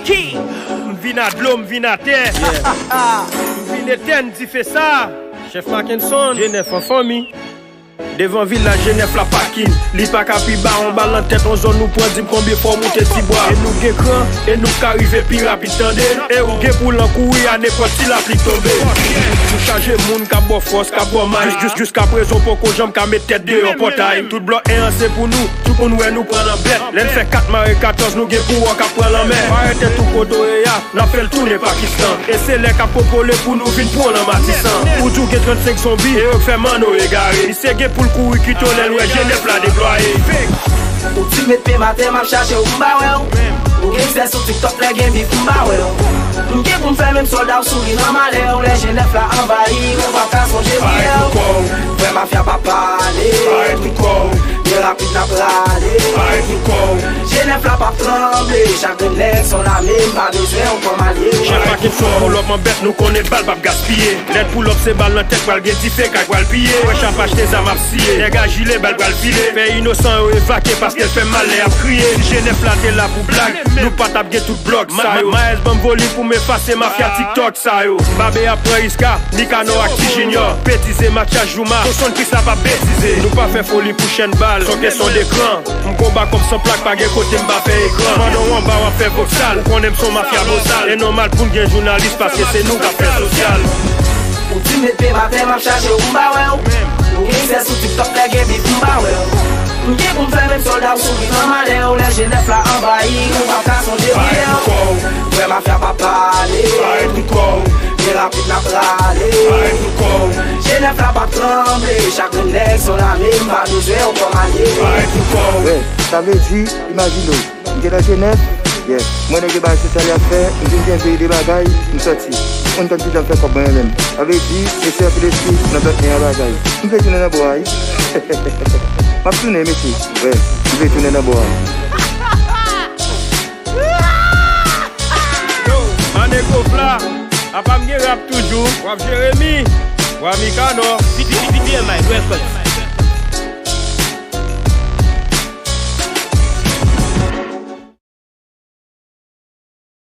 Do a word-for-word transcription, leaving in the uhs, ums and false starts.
Ki? M vin a dlo, m vin atè. M vin etèn dife sa. Chèf Mackenson, G nèf an fanmi. Devan vilaj G nèf la pakin. Li pa ka pi ba, yon bal nan tèt, yon zòn nou pran, di m konbyen fwa w moute ti bwa. E nou gen kran, e nou ka rive pi rapid, tande. E ou gen pou l an kouri a nenpòt ti lapli k tonbe. Tou chaje moun k ap ba w fòs, k ap ba w may. Jis, jis, jiskaprezan w poko janm ka met tèt deyò pòtay. Tout blòk en an se pou nou, tout moun wè nou pran nan bèt. Lè n fè kat mare katòz, nou gen pou wè w k ap pran lanmè. Parèt tèt ou kote w ye a, n ap fè l tounen Pakistan. E se lè k ap popole pou nou vin pran w nan Matisan. Ou di w gen trannsenk zonbi, e yo k fè manno egare. Misye gen pou l kouri kite w lè l wè G nèf la deplwaye. Ou di met pye m atè, m ap chache w, m pa wè w. Ou gen sèz sou TikTok, lè gen bif, m pa wè w. M gen pou m fè menm sòlda w souri nan malè w. Lè G nèf la anvayi, ou p ap ka sonje priyè w. Frè mafya pa pale. Byen rapid n ap rale. G nèf la p ap tranble. Chak grenn nèg se yon lame, m pa bezwen yon kòm alye. Chèf Mackenson, pull up an bèt, nou konnen bal p ap gaspiye. Lè n pull up se bal nan tèt, pral gen dife, kay pral piye. Wè chapaj te zam ap siye. Nèg a jile, bal pral file. Fè inosan yo evakye paske l fè mal lè y ap kriye. Si G nèf la te la pou blag, nou pa t ap gen tout blòk sa yo. Maes ban m volim pou m efase mafya TikTok sa yo. Babe ap pran Iska, Nikanò ak Ti Junior. Betize Matya Jouma, Sonson Kris la p ap betize. Nou pa fè foli pou chèn bal, se yon kesyon dekran. M konba kòb san plak, pa gen kote m pa fè ekran. Pandan w anba w ap fè voksal, ou konnen m se yon mafya bosal. E nòmal pou n gen jounalis paske se nou k ap fè sosyal. Ou di met pye m atè, m ap chache w, m pa wè w. Ou gen sèz sou TikTok, lè gen bif, m pa wè w. M gen pou m fè menm sòlda w souri nan malè w. Lè G nèf la anvayi, ou p ap ka sonje priyè w. Frè mafya pa pale. Byen rapid n ap rale. G nèf la p ap tranble. Chak grenn nèg se yon lame, m pa bezwen yon kòm alye. Frè, sa vle di, imajine w, m te nan G nèf, yeah, m wè nèg yo bagay sosyal y ap fè, m vin gen veye de bagay, m sòti. M konn tann kijan m fè kòb mwen menm. Sa vle di, mesye anpil espri nan dòt men an bagay. M vle tounen nan bò a wi. M ap tounen mesye. Wè, m vle tounen nan bò a. Yo, Manego Fla, apa m gen rap toujou. W ap Jeremi, w ap Mikano. P P M I Records.